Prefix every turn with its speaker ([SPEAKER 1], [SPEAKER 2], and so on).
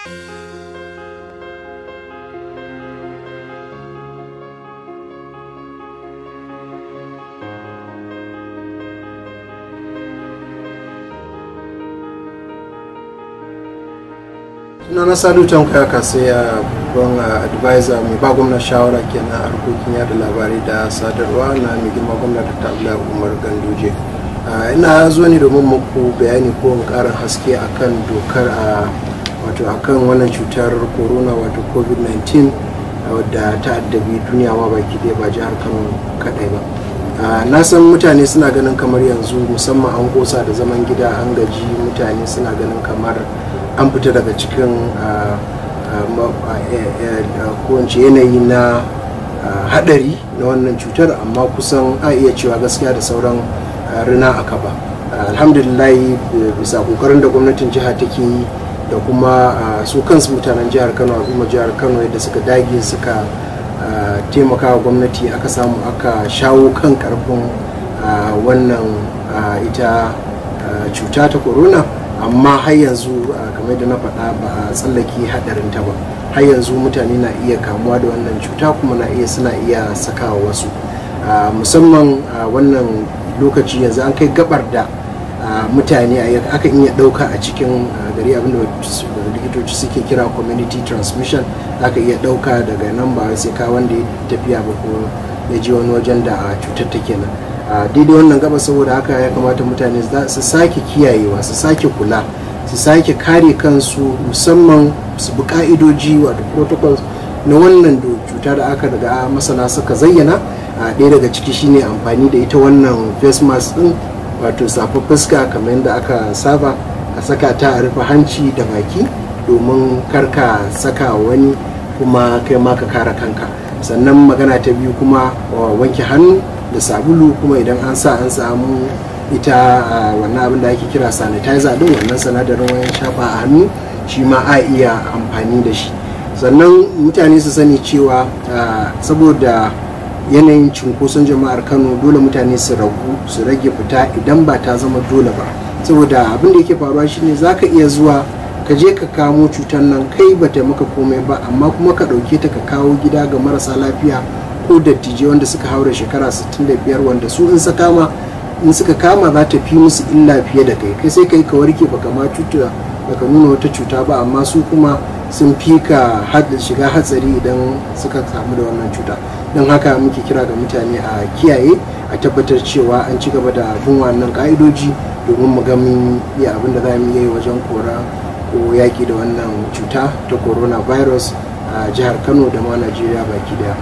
[SPEAKER 1] Sunana Sadu Tanko ya kasai, babban advisor mai ba gwamna shawara kenan a harkokin yada labarai da sadarwa na mai girma gwamna Dr. Abdullahi Umar Ganduje. Ina zo ne domin muku bayani ko in karin haske akan dokar a wato akan wannan cutar corona, wato COVID-19, wadda ta addabi duniya ma baki ɗaya, ba jihar Kano kaɗai ba. Na san mutane suna ganin kamar yanzu musamman an kosa da zaman gida, an gaji, mutane suna ganin kamar an fita daga cikin ko yanayi na hadari na wannan cutar, amma kusan a iya cewa gaskiya da sauran rina a kaba. Alhamdulillah, bisa kokarin da gwamnatin jiha take yi da kuma su kansu mutanen jihar Kano, al'ummar jihar Kano, yadda suka dage suka taimaka wa gwamnati, aka samu aka shawo kan karfin wannan ita cuta ta corona. Amma har yanzu, kamar da na faɗa, ba a tsallake haɗarin ta ba. Har yanzu mutane na iya kamuwa da wannan cuta kuma na iya suna iya sakawa wasu, musamman wannan lokaci. Yanzu an kai gabar da mutane aka iya ɗauka a cikin gari, abinda likitoci suke kira community transmission. Aka iya ɗauka daga nan, ba sai ka wanda ya tafiya ba ko ya je wani wajen da cutar take nan daidai wannan gaba. Saboda haka ya kamata mutane su sake kiyayewa, su sake kula, su sake kare kansu, musamman su bi ka'idoji, wato protocols na wannan cuta da aka daga masana suka zayyana. A ɗaya daga ciki shine amfani da ita wannan face mask din, wato safar fuska, kamar yadda aka saba a saka ta a rufe hanci da baki domin karka saka wani kuma kai ma ka kare kanka. Sannan magana ta biyu kuma, wanke hannu da sabulu, kuma idan an sa an samu ita wannan abin da ake kira sanitizer din, wannan sinadarin wayan shafa a hannu, shi ma a iya amfani da shi. Sannan mutane su sani cewa saboda yanayin cunkoson jama'ar Kano, dole mutane su ragu, su rage fita idan ba ta zama dole ba. Saboda abin da yake faruwa shine zaka iya zuwa ka je ka kamo cutar nan, kai ba ta maka komai ba, amma kuma ka ɗauke ta ka kawo gida ga marasa lafiya ko dattijai wanda suka haura shekara 65, wanda su in suka kama za ta fi musu illa fiye da kai. Kai sai kai ka warke, baka ma cuta, baka nuna wata cuta ba, amma su kuma sun fi ka shiga hatsari idan suka kamu da wannan cuta. Don haka muke kira ga mutane a kiyaye, a tabbatar cewa an ci gaba da bin wannan ka'idoji domin mu ga mun iya abin da za mu iya yi wajen kora ko yaƙi da wannan cuta ta coronavirus a jihar Kano da ma Najeriya baki daya.